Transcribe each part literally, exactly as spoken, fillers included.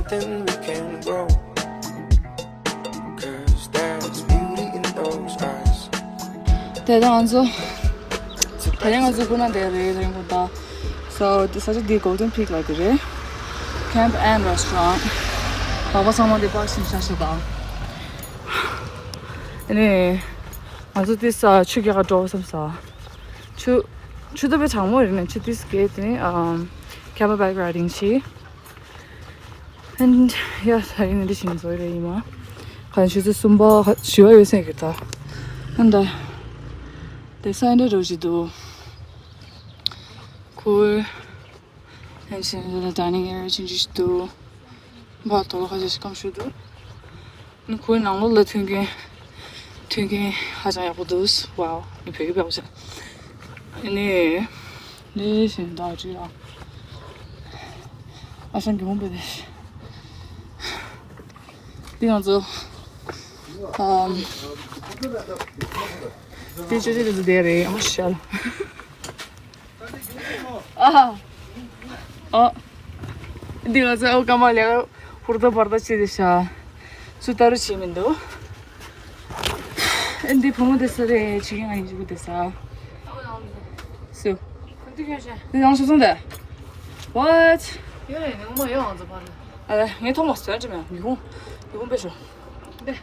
Then we can grow. 'Cause there's beauty in those eyes. དེ་ད་ང་ཚོ་དེ་རིང་ང་ཚོ་སྐུ་ན་དེ་རེད། དེ་རིང་གོ་ད། So དེ་ས་ཆ་འདི་Golden Peak ལ་དེ་རེད། Camp and Restaurant། ལག་པ་ཚང་མ་དེ་པར་ཕྱིན་ཤ་ཤ་དང་། ཨ་ནི་ང་ཚོ་དེ་ས་ཆུ་རྒྱག་ག་འགྲོ་བསམ་ས། ཆུ་ཆུ་ད་དཔེ་གྲང་མོ་རེད་ནས་ཆུ་དེ་སྐད་དེ་ནི་ཨམ་Camelback Riding བྱས། And yeah, ད་ཡིན་འདི་བཞིན་བཟོས་རེད་ཡིན་མ། གང་ཆུ་ཚོད་གསུམ་པ་བཞི་པ་ཡོད་སེང་གི་ད། And དེ་སང་འདྲ་འགྲོ་བཞིན་འདུག Cool. And ཕྱིན་ད་dining area ཆུང་ཆུང་ཞིག་འདུག་བར་དོ་ལ་ཁ་ཤས་ཤིག་སྐམ་ཤོས་འདུག་ཁོའི་ནང་ལོགས་ལ་མཐུན་རྐྱེན་མཐུན་རྐྱེན་ཧ་ཅང་ཡག་པོ་འདུག Wow ངས་བོད་སྐད་བེད་པ་བྱས། ཨ་ནི་ལས་བཞིན་བདག་ཅིག་ལ་ཨ་ཞང་གི་མོ་བེ་དེ་འདི་ང་ཚོ་ཨམ་འདི་ཅོ་ཅོ་དེ་ཚོ་བསྡད་རེད། ཨ་ཤལ། ཨ། ཨ། འདི་ང་ཚོ་ཨོ་ཀ་མ་ལས་ཧུར་ཐག་བར་ཐག་བྱས་ཏེ་ཤ། སུ་ལྟ་རུ་བྱེད་མི་འདུག་ཨ་འདི་བུ་མོ་དེ་ས་རེད། ཆི་ཀིན་ཨ་ཡིན་ཅིག་དེ་ས། སུ། འདི་ཡང་ཤོ་སོང་དེ། What? ཡོད་རེད། ངོ་མ་ཡོད་ང་ཚོ་ཕར་ལ། ཨ་ལས་ངས་མཐོང་མ་སོང་ཅི་མེད། ཉི་ཧོང་ཉི་ཧོང་པེ་ཤོ། འདི།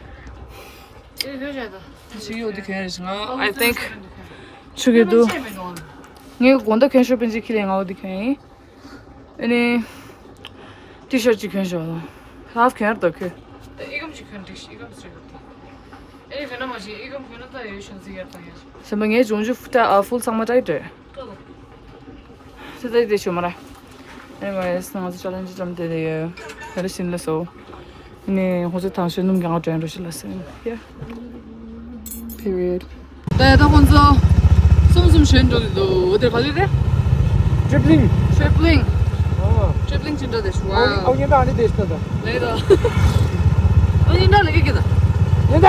ཨེ་ལྷོད་བྱས་ད། ཞིག་ཡོད་འདི་གན་རེད་ང་། I think ཆུ་གི་འདུག་ཆེ་མི་འདུག་ངས་དགོང་དག་གན་ཤོ་པན་ཅི་ཁྱི་ལས་ང་འོ་འདི་གན་ཡིན། ཨ་ནི་ཏི་ཤར་ཅིག་གན་ཤོ་ལ་ཧབ་གན་རེད་ད་ཁྱོད། ཨི་ཀམ་ཅིག་གན་འགྲིག་ཤི་ཨི་ཀམ་ཅིག་གན་ཨེ་གན་མ་ཤི་ཨི་ཀམ་གན་ད་ཡོད་ཤོན་ཟི་ཡར་ད་ཡོད། སེམས་པ་ངས་འབྱུང་འཇུག་ཧྥུ་ཧྥུལ་ཚང་མ་ཏྲའི་ཏྲེ། ཏོ་ཏོ། དེ་དེ་དེ་ཞུ་མ་ར། Anyways ང་ཚོ་ཅ་ལན་ཅི་ཙམ་དེ་དེ་ཡོད། ད་རེ་བཞིན་ལ་སོ། ནས་ཁོ་ཚོ་ཐང་ཤོད་སྣུམ་གྱང་དྲན་འགྲོ་ཤི་ལ་སེ། Yeah. Period. ད་ཡ་ད་ཁོ་ཚོ་གསུམ་གསུམ་ཞོན་འགྲོ་དེ་འདུག་དེ་ག་ལེ་རེད། Tripling. Tripling. ཨོ། Tripling ཅི་འདྲ་དེ་ཤུ་ཨོ་ཨོ་ཉེ་ད་ཨ་ནི་དེ་ཤི་ད། ལེ་ད། ཨོ་ཉེ་ད་ལེ་གི་གི་ད། ཉེ་ད།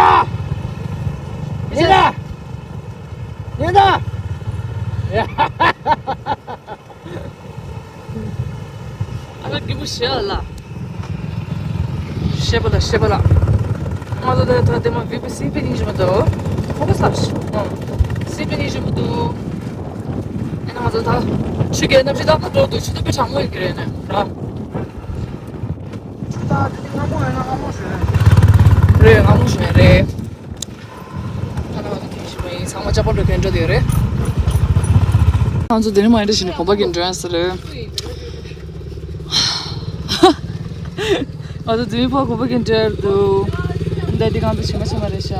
ཉེ་ད། ཉེ་ད། ཨ་ལ་སྐྱིད་པོ་ཞེ་ལ། ཞེ་པ་ལ་ཞེ་པ་ལ། ང་ཚོ་ད་ད་དེ་མ་བི་བི་སི་པི་ནི་ཞུ་མ་འདུག་ཧོ་ག་སབ་ཤི། སི་པི་ནི་ཞུ་མ་འདུག་ཨ་ནི་ང་ཚོ་ད་ཆུ་རྐྱལ་གནམ་གཤིས་ཏག་ཏག་འགྲོ་འདུག་ཆུ་ཚོད་དཔེ་གྲང་མོ་ཡོད་ཀྱི་རེད་ནས་ར། ཆུ་ད་དེ་ནི་སྔ་མོ་ཡོད་ན་སྔ་མོ་ཞོན་རེད། རེད་སྔ་མོ་ཞོན་རེད། ད་ང་ཚོ་དེ་བཞིན་པ་ཡིན་ཚང་མ་ཅག་པ་འགྲོ་མཁན་འགྲོ་དེ་རེད། ང་ཚོ་དེ་ནི་མ་ཡིན་འདྲ་ཞིག་ནས་གོམ་པ་གིན་འགྲོ་ཡ་ཟེར་རེད། ང་ཚོ་དེ་ནི་ཕར་གོམ་པ་གིན་འགྲོ་ཡ་འདུག་འདི་འདི་གང་དུ་ཕྱི་མ་ཕྱི་མ་རེད་ཤག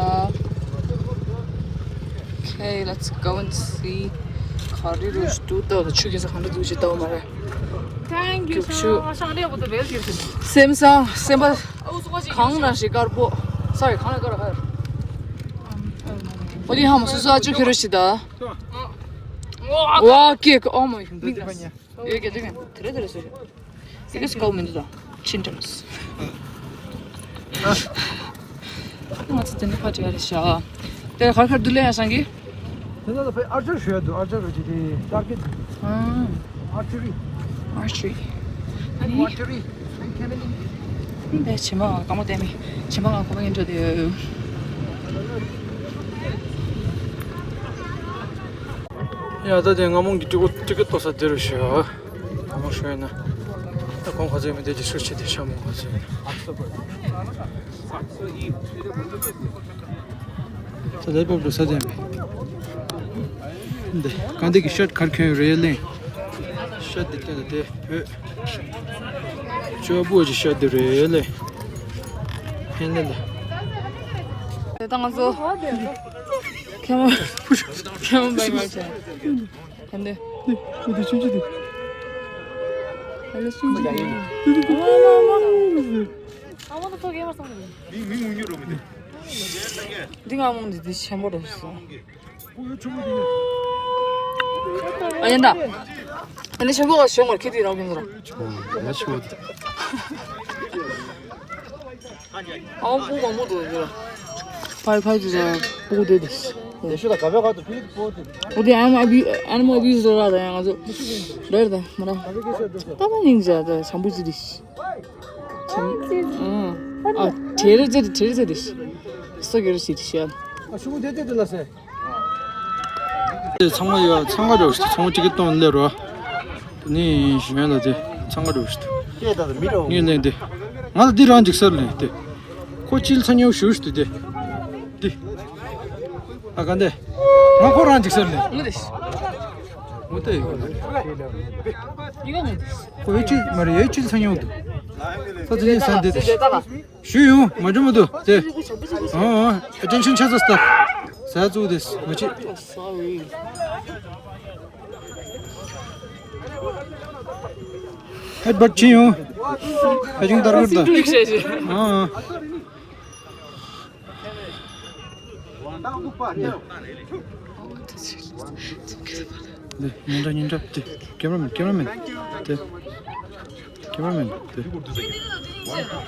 Okay, let's go and see. ག་རེ་རུ་ཞིག་འདུག་ལྟ་བ་ཆུ་ཁྱེར་ས་གང་འདྲ་འདུག་ཅེས་ལྟ་བ་མ་རེད། Thank you. རྒྱུག་ཆུ། ཤང་ལེ་བུ་དུ་བེལ་གྱིས། སེམས་སང་སེམས་པ། གང་ན་ཞིག་དཀར་པོ། སའི་གང་ལ་དཀར་ཧར། ཨོ་དེ་ཧ་མ་སོ་སོ་ཨ་ཅོ་ཁེ་རོ་ཤི་ད། ཝ་ཀེ་ཀ་ཨོ་མ་མིག་ན། ཡོད་ཀྱི་དེ་ག་དེ་རེ་དེ་རེ་སོ། དེ་ག་སྐོ་མི་འདུག་ད། ཕྱིན་དྲངས། ང་ཚོ་དེ་འདྲ་ཕ་དྲི་ཡ་རེད་ཤག་དེ་ཁར་ཁར་དུ་ལེན་ཡ་སང་གི། དེ་ན་ད་ཕའི་ཨར་ཅར་ཞུ་ཡ་འདུག་ཨར་ཅར་རུ་ཅི་དེ་ཊར་གེ་ཊི་འདུག་ཨ། ཨར་ཅི་རི། ཨར་ཅི་རི། ཨ་ནི། ཨར་ཅི་རི། དེ་བྱེ་མ་སྐར་མ་བསྟན་མི་བྱེ་མ་ང་ཁོ་མ་ཡིན་འགྲོ་དེ། ཡ་ད་དེ་སྔ་མོ་གི་ཊི་ཀེ་ཊི་ཀེ་ཊི་ལྟོ་ས་དེ་རུ་ཞུ་ཡ། སྔ་མོ་ཞུ་ཡ་ན། ད་གོང་ཁ་ཚོད་མི་དེ་ཅི་ཤུ་ཆེ་དེ་ཤ་མོ་ཁ་ཚོད། ད་ལས་པོ་ལོ་ས་དེ་མེད། འདི་གང་འདི་གི་ཤར་ཁར་ཁྱོད་རེད་ལེ། ཤར་འདི་སྟེང་ལ་དེ་བོད། ཅོ་བོ་ཅི་ཤར་འདི་རེད་ལེ། ཧེན་ལེ་ལེ། དེ་ད་ང་ཚོ་ཁྱེད་མ་ཁྱེད་མ་བའི་མ་བྱས། ག་འདི། འདི་ཆུང་ཆུང་འདི། ཨ་ལེ་ཆུང་ཆུང་འདི། འདི་འདི་འདི། ཨ་མ་ད་ཐོག་གེ་མ་སོང་། མི་མི་ངུ་ཉོ་རོ་མི་འདི། འདི་ང་མོང་འདི་འདི་ཆེན་པོ་རེད་སོང་། ཨ་ཡིན་ད། ཨ་ནི་ཆེན་པོ་ཞོག་མར་ཁྱེད་དེ་རང་གིན་ཟེར། ང་ཆེན་པོ་འདི། ཨའོ་པུ་མང་པོ་འདུག་ཡོད། ཕའི་ཕའི་དེ་ཚོ་པུ་དེ་དེ། དེ་ཤུ་ད་ག་བའི་ག་དུ་ཕི་པོ་དེ། འོ་དེ་ཨ་མ་བི་ཨ་མ་བི་ཟོ་ར་ད་ཡང་ང་ཚོ་རེད་ད་མ་ར། ད་ད་ནིང་ཇ་ད་བྱང་བུ་ཅི་དེ། ཨ། དེ་རེད་དེ་རེད་དེ་རེད་དེ་རེད། སོ་གི་རེད་ཞིག་ཤ། ཨ་ཤུ་གུ་དེ་དེ་དེ་ལ་སེ། དེ་ཚང་མ་ཡོད། འཚང་ཁ་འགྲོ་ཞིག་ཚོང་ཅིག་གི་གཏོང་ལེ་རོ། དེ་ནི་ཞུ་ཡན་ལ་དེ་འཚང་ཁ་འགྲོ་ཞིག་དུ། ངས་ལེན་དེ། ང་ལ་འདི་རང་ཅིག་སར་ལེན་དེ། ཁོ་ཅིལ་ཚ་ཉེའུ་ཞུ་ཞིག་དུ་དེ། འདི། ཨ་ག་འདི། ང་ཁོ་རང་ཅིག་སར་ལེན། ངུ་དེ། ངུ་དེ་ཡོད། ཁོ་ཡོད་ཅིལ་མ་རེད་ཡོད་ཅིལ་ཚ་ཉེའུ་དུ། ས་ཚ་ཉེའུ་ས་འདི་དེ། ཞུ་ཡོང་མ་འཇོན་མ་འདུག་དེ། ཨོ་ཨོ། Attention ཆ་ཚ་སྟ། ས་ཚུགས་དེ་མ་ཅི། ཧེད་བར་ཅི་ཡོང་། ཧེད་ཅིང་དར་གར་ད། ཨོ་ཨོ། འདི་ཉིན་གྲངས་ཉིན་གྲངས་དེ། ཀེམ་ར་མེན་ཀེམ་ར་མེན་དེ། ཀེམ་ར་མེན་དེ།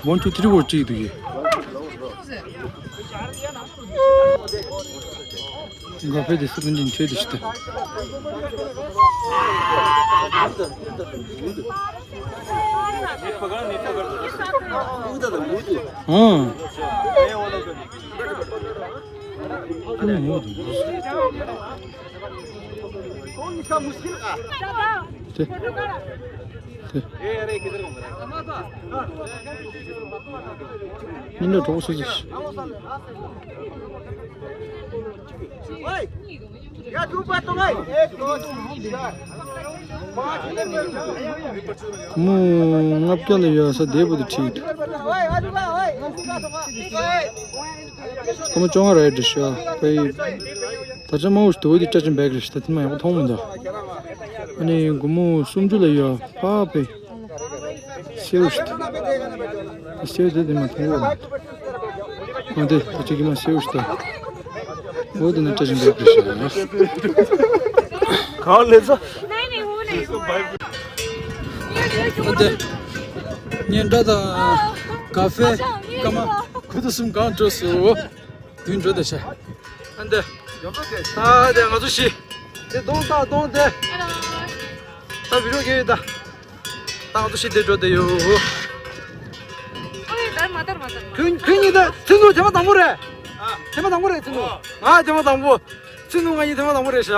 One two three four གཅིག་འདུག་གི། ག་ཕེ་དེ་སི་པན་ཅིན་ཆོས་དེ་ཤི་ཏེ། ཨང་། དེ། དེ། ཉིན་ལ་གྲོགས་སུ་ཟིག་ཁོ་མོ་ལྔ་བརྒྱ་ལ་ཡོད་ས་བདེ་པོ་དེ་ཁྲིད། ཁོ་མོ་བཅོ་ལྔ་རེད་འདྲི་ཤག་པའི། ད་ཆ་མང་བོ་ཞིག་དུ་འོ་དེ་སྐྲ་ཅན་བེག་རེད་ཤག་ད་དེ་མ་ཡག་པོ་མཐོང་མི་འདུག་ཨ་ནི་སྒོར་མོ་སུམ་ཅུ་ལ་ཡོད་ཕ་པའི། སེའུ་ཞིག་སེའུ་དེ་དེ་མ་མཐོང་གོ། འོ་དེ་ད་ཅི་གི་མ་སེའུ་ཞིག་འོ་དེ་ན་སྐྲ་ཅན་བེག་རེད་ཤག་ག་ལེ་ཚ། འོ་དེ། ཉིན་གྲངས་དང་། ཀ་ཧྥེ། སྐར་མ། ཁུ་ཚུར་གསུམ་གང་འགྲོ་སོ། བདུན་འགྲོ་དེ་ཤ། ཨ་འདི། ད་དེ་ང་ཚོ་ཤི། དེ་གདོང་ལྟ་གདོང་དེ། ད་བི་རོ་གེ་ད། ད་ང་ཚོ་ཤི་དེ་འགྲོ་དེ་ཡོད། ཨོ་ཡ་དར་མ་དར་མ་དར་མ། ཁྱོད་ཁྱོད་གཉིས་ད་ཚེ་ནུ་དེ་མ་དང་པོ་རེད། དེ་མ་དང་པོ་རེད་ཚེ་ནུ། ང་དེ་མ་དང་པོ། ཚེ་ནུ་ང་གཉིས་དེ་མ་དང་པོ་རེད་ཤག་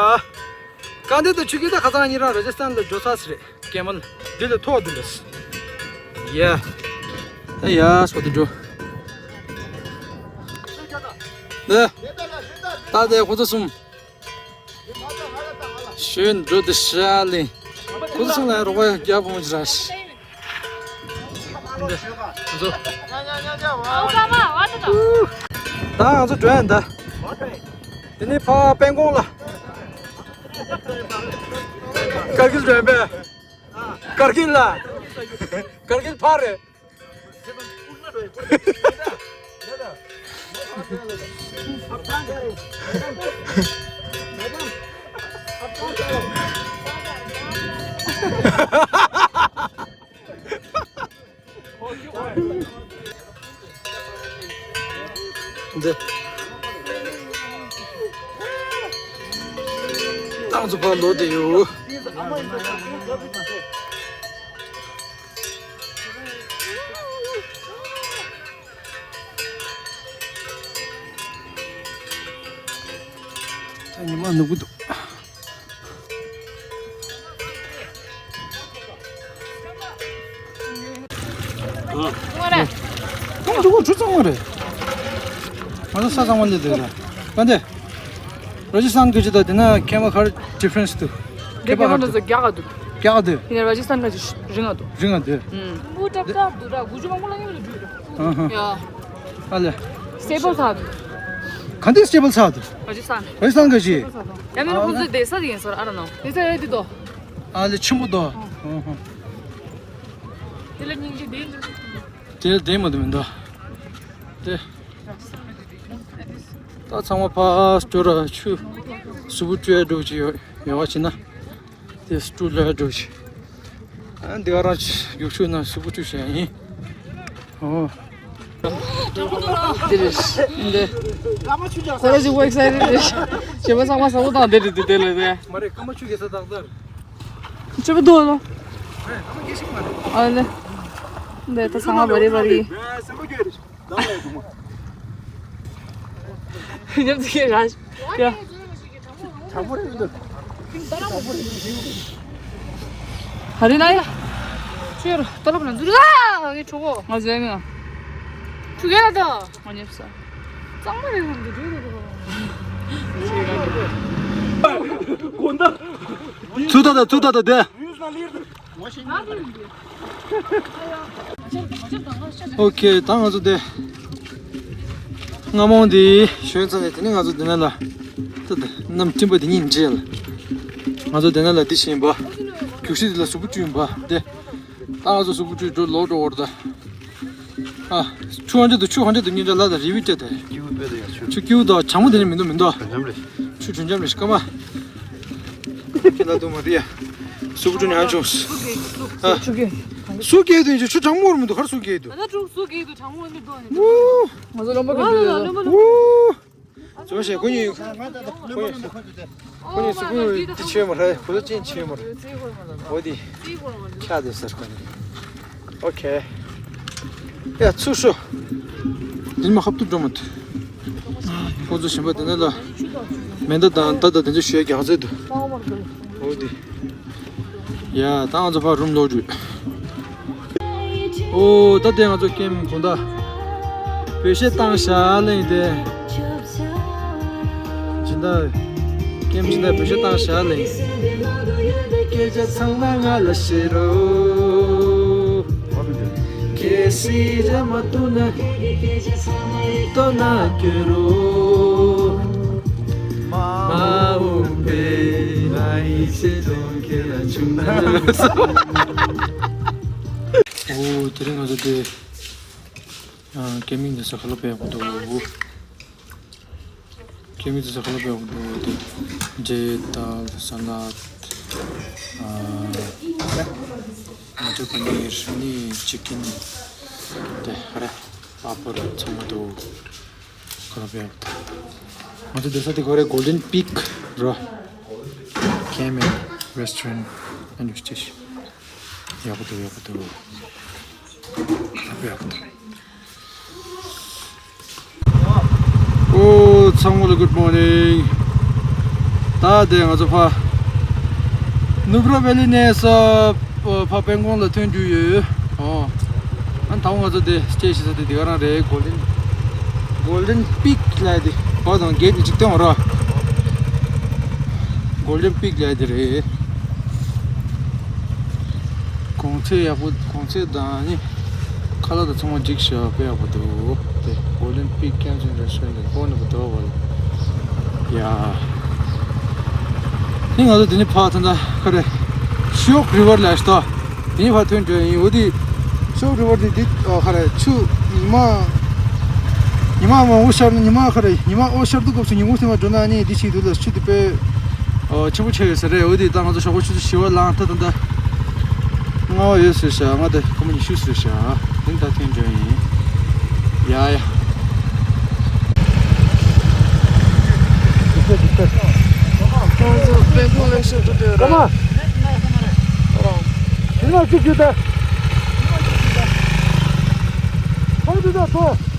གང་དེ་ད་ཆུ་གི་ད་ཁ་སང་གཉིས་རང་ར་ཇ་སི་ཐན་ལ་འགྲོ་ས་ཟེར་རེད། ཀེ་མལ། འདི་ལ་ཐོག་འདི་ལ། ཡ། ད་ཡ་སོ་དེ་འགྲོ། ནེ། ད་དེ་ཁོ་ཚོ་གསུམ། ཞོན་འགྲོ་དེ་ཤ་ལེ། ཁོ་ཚོ་གསུམ་ལ་རོགས་པ་རྒྱབ་ཕོང་ཅི་ར་ཤི། འདི། ཁོ་ཚོ། ད་ང་ཚོ་འགྲོ་ཡ་འདི། དེ་ནས་ཕ་པན་ཀོང་ལ། ཀར་གིལ་འགྲོ་ཡ་པས། ཀར་གིལ་ལ། ཀར་གིལ་ཕར་རེད། འདི། ཏང་ཙུ་ཕ་ལོ་དེ་ཡོད། ད་ཉི་མ་ནུབ་ཀྱི་འདུག་ཁོང་ཆུ་བོ་ཆུ་གཙང་མ་རེད། ང་ཚོ་ས་གཙང་མ་ལས་དེ་ར། ག་འདི། ར་ཇི་སི་ཐན་གི་ཅི་ད་དེ་ན་ཁེ་མ་ཁར་ཌི་ཕ་རེན་སི་འདུག་ཁེ་མ་ཁར་འདུག་རྒྱ་ག་འདུག་རྒྱ་ག་འདུག་དེ་ནས་ར་ཇི་སི་ཐན་ག་ཅི་རིང་ང་འདུག་རིང་ང་འདུག་ཨུམ། ཨུ་ཏྲ་ཏྲ་འདུག་ར་དགུ་བཅུ་མང་པོ་ལ་ཡོད་ལ་འདུག་ཨ་ཧ། ཡ། ཨ་ལེ། སི་ཊེ་བལ་ཚར་འདུག་ག་འདི་སི་ཊེ་བལ་ཚར་འདུག་ར་ཇི་སི་ཐན། ར་ཇི་སི་ཐན་ག་ཅི། ཡང་མིན་ན་ཁོང་ཚོའི་སྡོད་ས་དེ་ཡིན་ཟེར་ཨ་ར་ནང་། སྡོད་ས་ཡོད་དེ་དོ། ཨ་ལེ་ཆེན་པོ་དོ། ཨ་ཧ། དེ་ལ་སྙིང་རྗེ་དེ་འདྲ། དེ་ལ་བསྡད་མ་ཐུབ་མི་འདུག་དེ། ད་ཚང་མ་ཕར་སྐྱོར་ར་ཆུ། གཟུགས་པོ་བཀྲུ་ཡ་འགྲོ་གི་ཡོད་ཡོད་པ་བྱས་ན། དེ་སྐྲུ་ལ་འགྲོ་གི། ཨ་འདི་ག་རང་ཆུ་རྒྱུག་ཆུ་ན་གཟུགས་པོ་བཀྲུ་བྱ་ཡ་ཡིན། ཨོ། འདི་རེད། འདི། ཁོ་ར་ཞིག་པོ་ཨེག་སའི་ཊེཌ་རེད། བྱས་པ་ཚང་མ་ས་བོ་དང་འདི་རེད་འདི་དེ་ལ་དེ། མ་རེད་སྐར་མ་ཆུ་རྒྱག་ས་ཏག་ཏག་རེད། ཆུ་བོ་དོ་ལོ། ཨ་ལེ། འདི་ད་ཚང་མ་བ་རི་བ་རི། ཉམས་ཚིག་ར། ཡ། ཧ་རི་ན་ཡ། ཁྱོད་ལྟ་ལབ་ན་འཛུལ་ལ་ངའི་གྲོགས་པོ། ང་ཟེར་ནས། ཁྱོད་ག་ལ་ད། ང་ཉེབ་ས། གཙང་མ་རེད་ལ་འདི་འདྲ་རེད། ཚུར་ད་ད་ཚུར་ད་ད་དེ། ཨོ་ཁེ། ད་ང་ཚོ་དེ་རྔ་མོང་འདི་ཞོན་ཚར་ནས། དེ་ནས་ང་ཚོ་འདི་ན་ལ་ད་ད་གནམ་སྤྲིན་པ་འདི་གཉིས་འདྲེས་ལ། ང་ཚོ་འདི་ན་ལ་འདི་བཞིན་པ། རྒྱུག་ཤིང་འདི་ལ་གཟུགས་པོ་བཅུ་ཡིན་པ་དེ། ད་ང་ཚོ་གཟུགས་པོ་བཅུ་འགྲོ་ལོག་འགྲོ་བར་ད། ཨ། ཆུ་ཧང་ཅི་དུ་ཆུ་ཧང་ཅི་དུ་ཉིན་འདྲ་ལ་ད་རི་བི་ཅ་དེ། སྐྱིའུ་དཔེ་དེ་ཡ་ཆུ། ཆུ་སྐྱིའུ་དང་གྲང་མོ་དེ་ནི་མི་འདུག་མི་འདུག་ཆུ་གྲང་འཇམ་རེད་ཤི་ཀ་མ། ཁྱི་ལ་དུ་མ་དེ་ཡ། གཟུགས་པོ་བཅུ་ནི་ཧང་ཆུང་། ཨ། སུ་སྐྱིའུ་དེ་ཆུ་གྲང་མོ་མི་འདུག་གར་སུ་སྐྱིའུ་དུ། ང་ཚོ་ལོན་པ་གི། ཨུ། ང་ཚོ་ལོན་པ་གི། ཁོ་གཉིས་ཁོ་གཉིས་སུ་ཀུན་ཏི་ཆེ་མོ་རེད། ཁོ་ཚོ་ཅན་ཆེ་མོ་རེད། འོ་དེ་ཁྱག་དེ་ཟེར་ཁོ་གཉིས། ཨོ་ཁེ། ཡ་ཚུར་ཤོག་འདི་མ་ཧབ་ཏུ་འགྲོ་མ་ཐུབ། ཁོ་ཚོ་ཞིམ་པ་དེ་ནས་ལ་མེ་མདའ་དང་མདའ་དང་དེ་ཚོ་ཞོལ་རྒྱག་རྩལ་དུ། འོ་དེ། ཡ་ད་ང་ཚོ་ཕར་རུམ་ལོག་རྒྱུ། ཨོ་ད་དེ་ང་ཚོ་ཀེམ་དགོང་དག་བོད་གཞས་བཏང་བཞག་ལེ་དེ། སྦྱིན་བདག་ཀེམ་སྦྱིན་བདག་བོད་གཞས་བཏང་བཞག་ལེ། སྐད་ཆ་ཚང་མ་ང་ལ་བཤད་རོགས། གལ་སྲིད་རེ་མ་ཐུབ་ན་ལྟོས་ན་སྐྱོན་རོགས། མ་འོངས་པའི་ང་ཡི་ཆེད་དུ་ཁྱེད་ལ་བྱུང་ན། ཨོ་དེ་རིང་ང་ཚོ་དེ་ཀེམ་པིང་དེ་ས་ཁ་ལོ་པའི་འོག་ཏུ། ཀེམ་པིང་དེ་ས་ཁ་ལོ་པའི་འོག་ཏུ་དེ་འབྲས་དང་ས་ལད། མ་ཏྲི་པ་ནིར་ནི་ཅི་ཀིན་དེ་ཧ་ར་པ་པར་ཚང་མ་འདུག་ཁ་ལོ་པའི་འོག་ཏུ། ང་ཚོ་དེ་ས་དེ་ག་རེ། Golden Peak ར། Cayman Restaurant and Fish། ཡག་པོ་འདུག་ཡག་པོ་འདུག་ཁ་ལག་ཡག་པོ་འདུག་ཨོ་ཚང་མ་ལ་good morning། ད་དེ་ང་ཚོ་ཕ་ནུབ་ར་ཝེ་ལི་ནས་ས་ཕ་པན་ཀོང་ལ་ཐོན་རྒྱུ་ཡོད། ཨོ། ཨ་ད་ང་ཚོ་དེ་སི་ཊེ་ཞིག་ས་དེ་དེ་ག་རང་རེད། Golden Golden Peak ལ་དེ་བ་དང་གེ་ཊི་གཅིག་སྟོན་ར། Golden Peak ལ་དེ་རེད། གོང་ཚད་ཡག་པོ། གོང་ཚད་དང་ནི་ཁ་ལག་དང་ཚང་མ་འགྲིག་ཤག་དཔེ་ཡག་པོ་འདུག་དེ་Golden Peak Cayman Restaurant དེ་ཀོ་ནི་པ་དོ་བ་ལ། ཡ། ནི་ང་ཚོ་དེ་ནི་ཕ་ད་ད་ག་རེ། ཤིའོག་རི་ཝར་ལ་ཤི་ཏོ། དེ་ནི་ཕ་ཐོན་འགྲོ་ཡིན། འོ་དེ་ཤིའོག་རི་ཝར་དེ་དེ་ག་རེ་ཆུ་ཉི་མ་ཉི་མ་མང་པོ་ཤར་ན་ཉི་མ་ག་རེ་ཉི་མ་ཨོ་ཤར་དུས་སྐབས་སུ་ཉིན་གུང་ཐེངས་མ་འགྲོ་ན་ནི་དེ་ཞིག་དུས་ལ་ཆུ་དེ་དཔེ་ཆེན་པོ་ཆགས་ཡོད་ས་རེད། འོ་དེ་ད་ང་ཚོ་ཞོགས་པ་ཆུ་ཚོད་བཞི་པ་ལངས་ད་ད་ད། ལྔ་པ་ཡོད་ཟེར་ཤག་ལྔ་དང་སྐར་མ་ཉི་ཤུ་ཟེར་ཤག་དེ་ད་ཐོན་འགྲོ་ཡིན། ཡ་ཡ། ང་ཚོ་པན་ཀོང་ལ་ཤོག་འགྲོ་འདོད་ར། ཨོ། དེ་ན་གཅིག་རྒྱུ་ད། ཧོ་དེ་ད་ཐོ།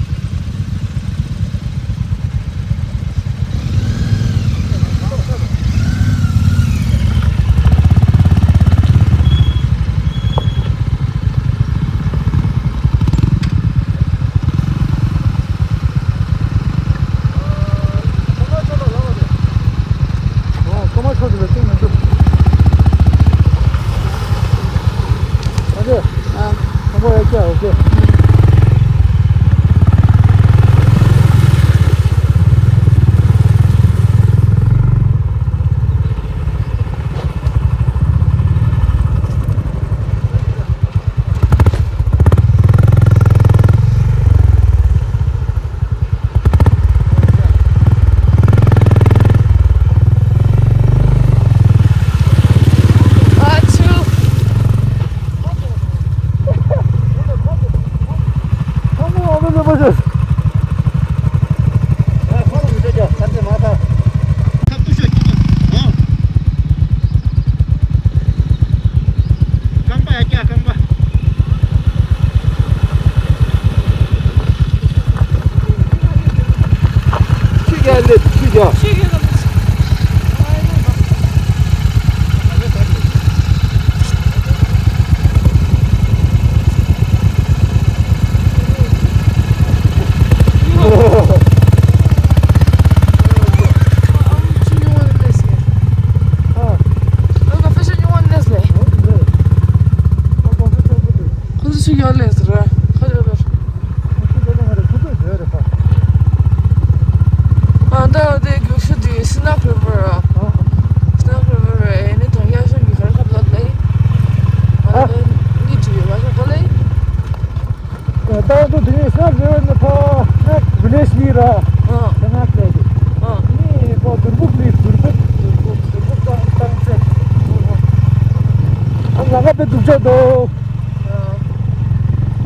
དཔེ་སྡུག་ཅག་འདུག་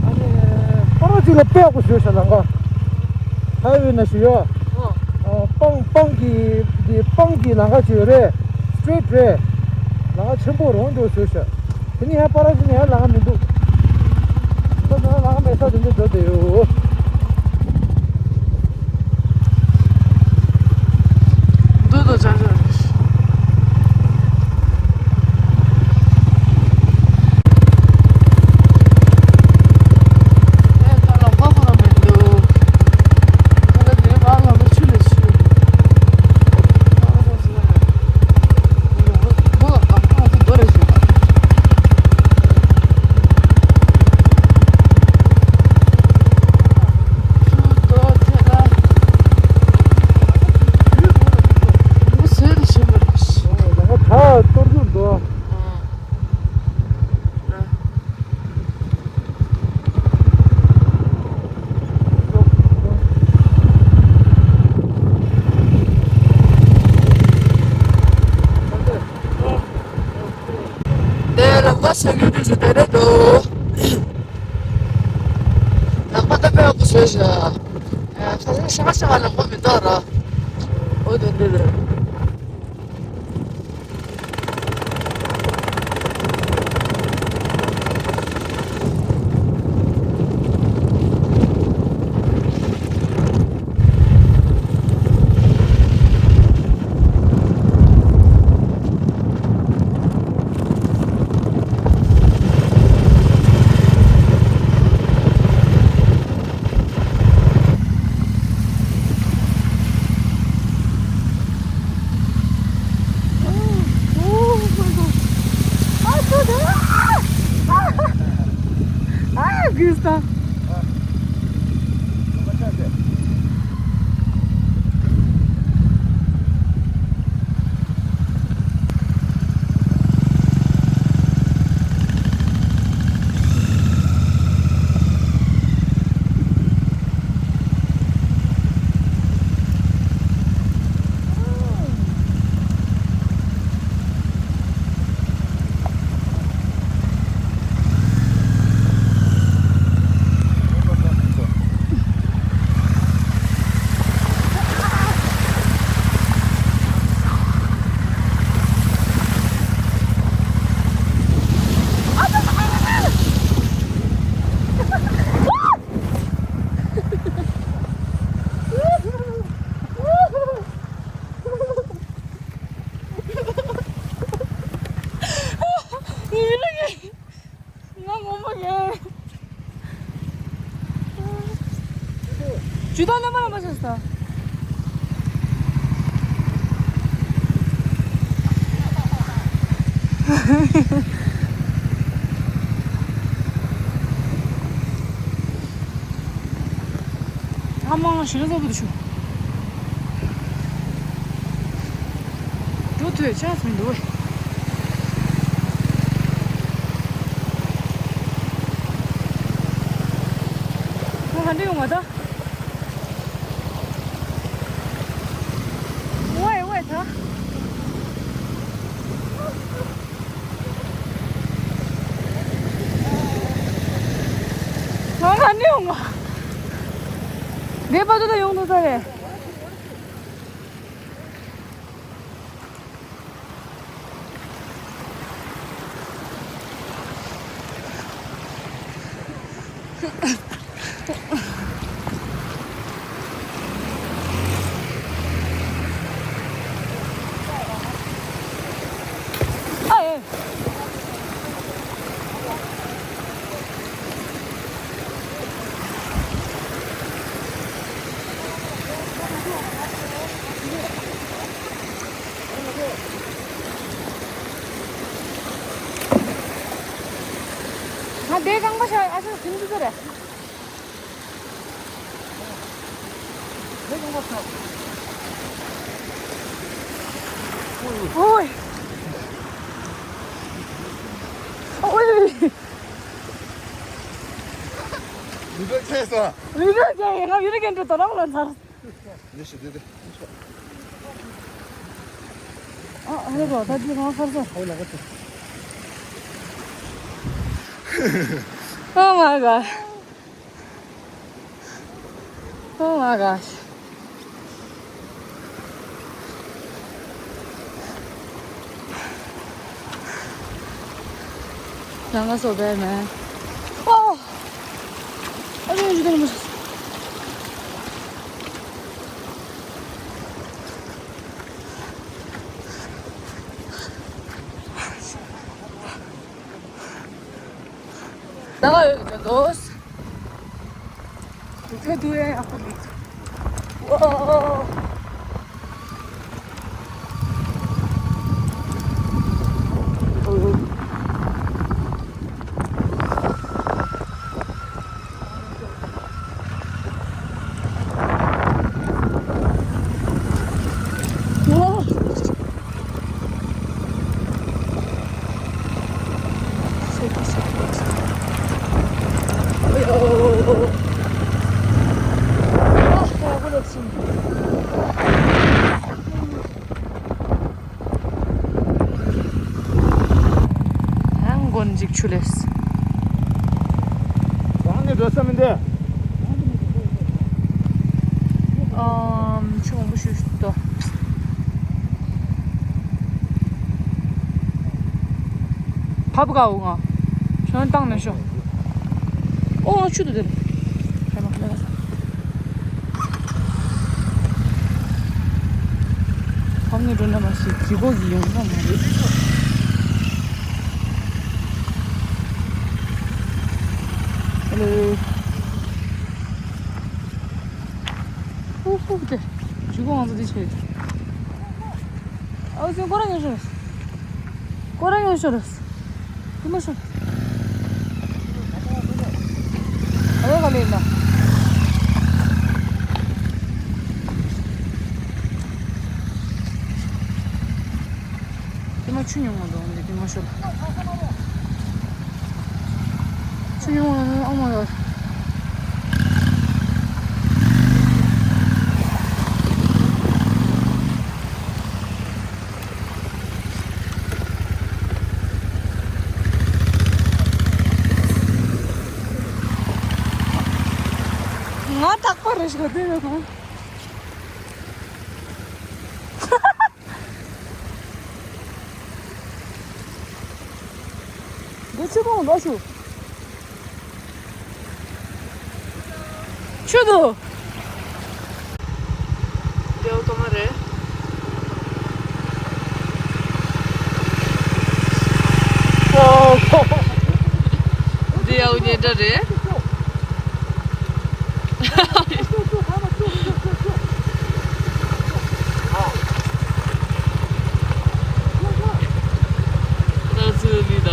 ཨ་ནི་པར་ཅིག་ལ་དཔེ་ཡག་པོ་བཟོས་ཤག་ལམ་ཁ། ཧའི་ཝེ་ན་ཞུ་ཡོད། ཨ། སྤང་སྤང་གི་འདི་སྤང་གི་ལམ་ཁ་ཅིག་ཡོད་རེད། སི་ཊི་རེཊ་རེད། ལམ་ཁ་ཆེན་པོ་རང་འགྲོ་བཟོས་ཤག་དེ་ནི་ཡང་པར་ཅིག་ནི་ཡང་ལམ་ཁ་མི་འདུག་ད་ལམ་ཁ་མེད་ས་དེ་འདྲ་འགྲོ་བསྡད་ཡོད། འདུག་འདུག་ཅག་ཅག་དེ་ལག་པ་སེ་གི་དུས་སུ་དེ་རེད་དོ། ལག་པ་ད་དཔེ་ཡག་པོ་བཟོས་ཤག་ཨ། ཤ་ཤ་ཤ་ལག་པ་མི་འདུག་ར། ཨོ་དེ་འདྲ་རེད། Oh, oh my God. ཨ་ཙི་དེ། ཨ། ཨ། གུས་ད། ང་ངོ་མ་ངས། ཇུས་ཏོག་ནས་མ་ལ་མ་ཤོར་ས། ཨ་མ་ཞི་ལ་བཟོ་བུ་དུ་ཆུ། འགྲོ་ཐུབ་ཆགས་མི་འདུག་བས། ང་ག་འདྲ་ཡོང་བ་ད། ཝེ་ཝེ་ད། ང་ག་ནས་ཡོང་བ། འདས་པ་ད་ད་ཡོང་འདུག་ས་རེད། ཨ་ཨེ། ང་དེ་རྐང་པ་ཤ་ཨ་ཤ་ཟིན་འདུག་ཟེར། ཨོའི། ཨོའི། ལུས་སྦྱོང་བྱས་སོང་། ལུས་སྦྱོང་བྱས་ཡིན་ང་ཡུལ་གྱི་འགྲོ་དོ་རང་ལ་ཚར། ཡེ་ཤེས་དེ་དེ། ཨ་ཨ་རེ་རོ་ད་འདི་རང་ཚར་ཚར། ཨོ་ལ་ག་ཚོད། Oh my god. Oh my gosh. Yanga so bad, man. Oh! I didn't do much. ད་ག་ཡོད་ཀྱི་འདུག་དེ་དུས་ཡང་ཡག་པོ་འདུག་ཝོ། ཡང་མགོ་འཇིག་ཆུ་ལས། གང་ནས་འགྲོ་ས་མི་འདུག་ཨམ། ཆུ་མང་པོ་ཞིག་ཏོ། ཕབ་གའོ་ང་། ཁྱོད་བཏང་ནས་ཤོག་ཨོ་ཆུ་དུ་དེར། ཕ་མ་ཁ་ལ། ཕམ་ནས་འགྲོ་ན་མ་ཤེས་ཀྱི་གོ་གི་ཡོང་ས་མ་རེད། ཧེ་ལོ། ཧུ་ཧུ་དེ། ཇུ་གོ་ང་ཚོ་དེ་ཆེ། ཨའུ་ཅིན་ཀོ་ར་ཉོ་ཤོར། ཀོ་ར་ཉོ་ཤོར། ཀུ་མ་ཤོར། ཨ་ལོ་ག་ལེ་ཡིན་ད། དེ་མ་ཆུ་ཉུང་བ་འདུག་འདི་དེ་མ་ཤོར། ཆུ་ཉུང་བ་ནི་ཨ་མ་ཡོད། ང་ཐག་པ་རེ་ཞིག་བསྡད་ཡོད་དང་། འདི་ཆུ་ཁོང་ལོ་ཆུ། ཆུ་དུ། འདི་ཨོ་ཏོ་མ་རེད། ཨོ། འདི་ཨོ་ཉེ་འདྲ་རེད། ད་ཚོད་ལི་ད།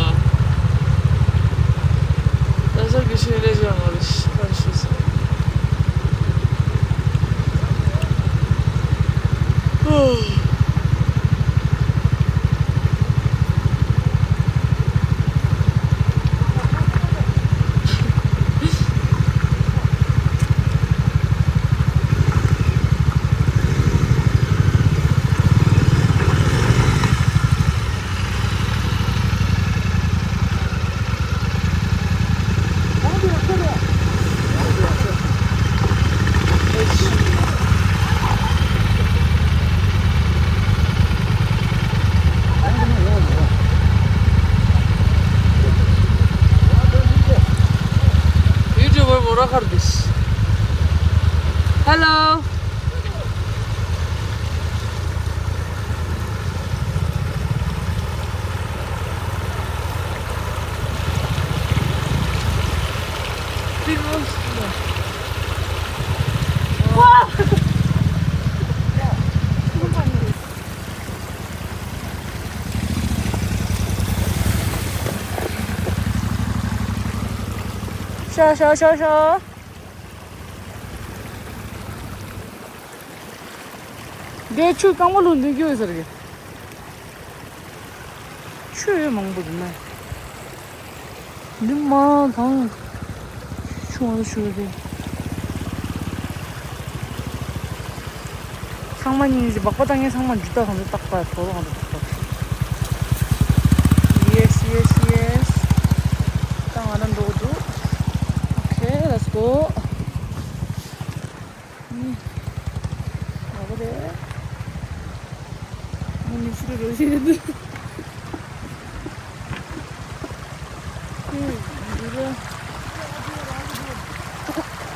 ད་ཚོད་ཀྱི་ཤིང་ལས་བྱ་མ་རེད་ཤི་ཁ་ཤི་སོང་། ཧོ། YouTuber Mora Kardis. Hello. ཤ་ཤ་ཤ་ཤ། འདི་ཆུ་སྐམ་པོ་ལུ་འདི་རྒྱུ་ཟེར་གི། ཆུ་ཡོད་མང་པོ་འདུག་ན། འདི་མ་གང་ཆུ་བ་ཆུ་རེད། ཚང་མ་སྙིང་རྗེ་སྦག་པ་བཏང་ངས་ཚང་མ་འཇུ་ཏག་གང་དུ་བཏགས་པ་དོ་རོ་གང་དུ་བཏགས་པ། Yes, yes, yes. ང་རང་འགྲོ་གི་འདུག Okay, let's go. ནི། ཡག་པོ་རེད། ནི་ནི་ཕྱི་རུ་འགྲོ་བཞིན་རེད་འདུག་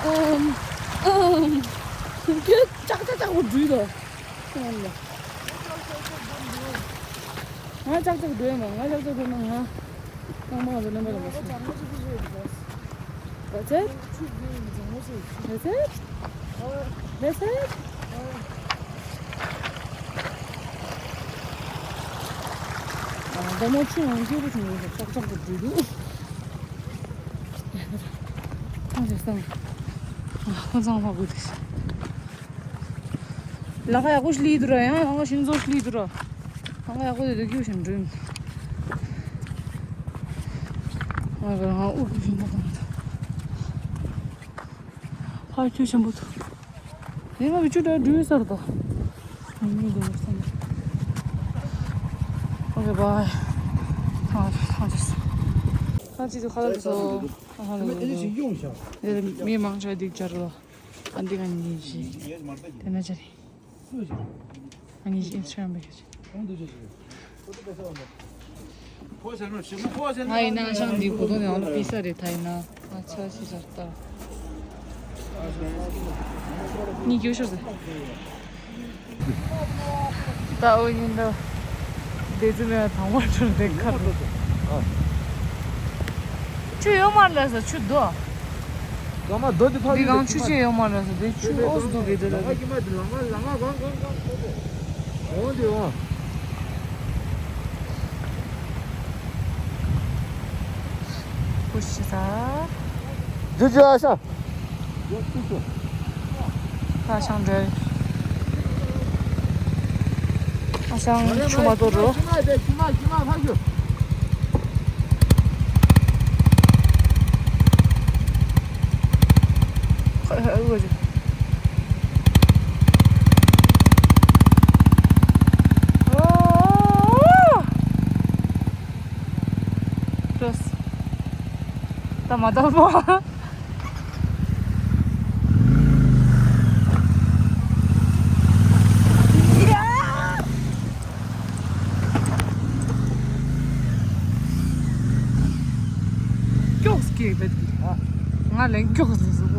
ཨམ། ཨམ། ཁྱོད་ཅག་ཅག་ཅག་པོ་འགྲུལ་དོ། ང་ལ། ང་ཅག་ཅག་འགྲོ་ཡ་མ། ང་ཅག་ཅག་འགྲོ་ན་ང་། ང་མ་ང་ཚོ་ལེན་པ་ལ་མ་སོང་། That's it? That's it? That's it? ཨ། ད་མ་ཆུ་ཡང་སྐྱིད་པོ་བྱུང་ཡོད། ཅག་ཅག་ཏུ་འགྲོ་རྒྱུ། ཁོང་ཚོ་སང་། ཁོང་ཚང་མ་དགོས་ཏེ། ལམ་ཁ་ཡག་པོ་ཞིག་སླེབས་འདུག་ར། ཡང་ལམ་ཁ་ཞིག་བཟོ་ཞིག་སླེབས་འདུག་ར། ལམ་ཁ་ཡག་པོ་དེ་དུས་སྐྱིད་པོ་ཞིག་འགྲོ་ཡིན། ང་ང་དབུགས་ཞིག་མ་གཏོང་ད། ཕར་ཁྱོད་ཆེན་པོ་ཐུག་དེ་ང་བི་ཆུ་འདྲ་འགྲུལ་ས་རེད་ད། ངའི་འདུག་བསམ། Okay, bye. ཐང་ཐང་ཅིག་སོང་། ཐང་ཅིག་ཏུ་ཁ་ལག་སོང་། ཨ་ཧ་ལོ་ལོ་ལོ། དེ་མི་མང་ཆེ་བ་འདི་སྦྱར་ལོ། ཨ་འདི་ག་ཉིས་བཞི། དེ་ན་ཅི་རེད། ཨ་ཉིས་བཞི་ཨིན་སི་ཊ་གྷ་རམ་པའི་ཁ་ཆེ། ང་ཡིན་ན་ཤང་འདི་གོ་དོན་ནས་ཨ་ལ་པི་ས་རེད་ད་ཡིན་ན། ཨ་ཆ་ཤི་ཤར་ལྟ། གཉིས་རྒྱུ་ཤོར་ཟེར། ད་འོ་ཡིན་ད། བདེ་ཚེ་ལ་དང་པོ་འཕྲོད་བསྟེན་ཁར། ཆུ་ཡོད་མ་རེད་ལ་ས་ཆུ་རྡོ། གང་མ་རྡོ་དེ་ཕ་འདི་གང་ཆུ་ཆེ་ཡོད་མ་རེད་ས་དེ་ཆུ་ཨོ་སི་འདུག་གི་དེ་ལ་དེ། ལ་མ་ལ་མ་གང་གང་གང་གང་། འོང་དེ་འོང་། ཀུ་ཤི་ས། རྒྱུ་རྒྱུ་ཨ་ཤ། ཨ་ཤང་འདྲ། ཨ་ཤང་ཆུ་མ་གཏོར་རོ། ཁ་ཁ་ཨུ་ཅུ། ཨོ། ཀྲོས། ད་མ་ད་མོ། ཀྱོག་སྐྱེས་བེད། ང་ལན་ཀྱོག་ཟེར་ཟེར་བ།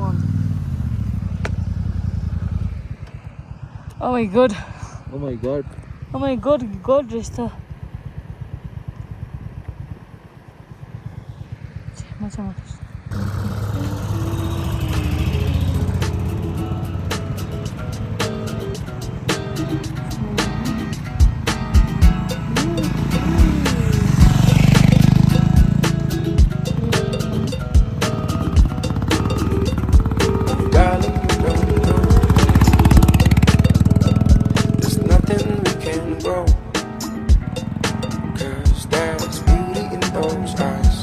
Oh my God. Oh my God. Oh my God, God རེད་ད། ཆེ་མ་ཆེ་མ། Darling, you don't know. There's nothing we can grow. 'Cause there's beauty in those eyes.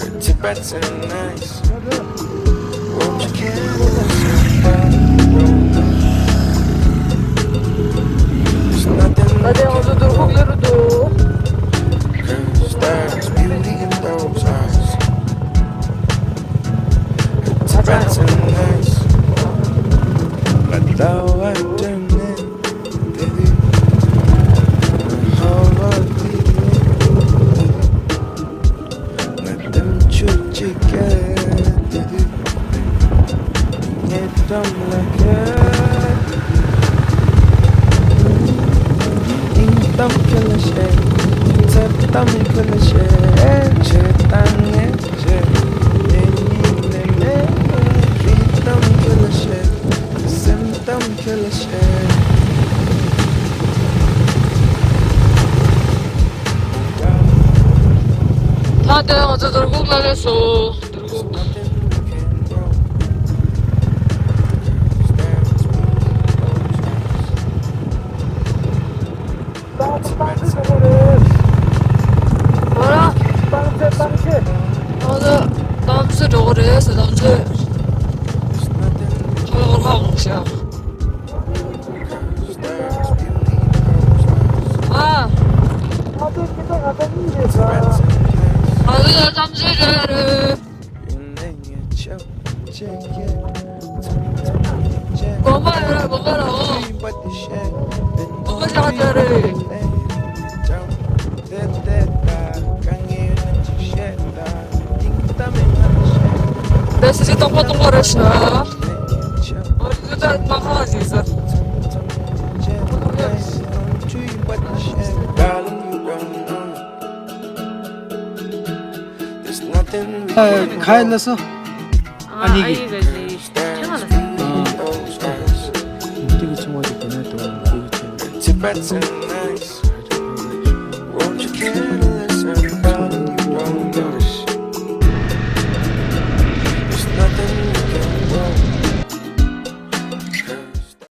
Her Tibetan eyes. Won't you care if somebody don't know? There's nothing we can grow. 'Cause there's beauty in those eyes. Her Tibetan eyes. Like though I don't know. ད་ལྟ་ང་ཚོ་དུར་ཁུག་ལ་སླེབས་སོང་། དུར་ཁུག་ཨོ་ར། ཨོ་ར། གཏམ་བཟོ་འགྲོ་གི་རེད་ཟེར། གཏམ་བཟོ། ཁ་ལོ་ཁ་མང་ཤག་ཨ། ཨ་ཏོ་ཁྱེད་ཚོ་ང་ཚོ་གཉིས་རེད་ཟེར། གོ་མ་ཡོད་ར་གོ་མ་ར་འོ། གོ་མ་ཞག་ཅག་རེད། དེ་སྲིད་ཏོག་པ་ཏོག་པ་རེད་ཤག་འོ་ཡོད་ད་མ་ཁ་ཞིག་ཟེར། ཁ་ཡི་ལ་སོ། ཨ་ནི་གི། ཨ་ཡི་གི་ལི་ཁྱེད་ང་ལ་སོ། ཨ། འདི་གི་ཆུང་བ་དེ་དེ་ནས་དུ་འདི་གི་ཆུང་བ་དེ། Tibet's so nice. Won't you care?